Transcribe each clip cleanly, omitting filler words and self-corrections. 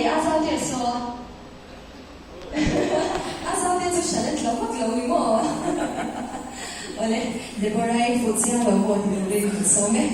A zau te saw. A zau te chu hran a tlo vak lo ni maw? Awle, Deborah-i fuh chiang lo maw ti turin ka sawm e.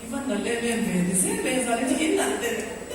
I va nalh em em ve ti zel mai a zan hi chu in nalh deuh.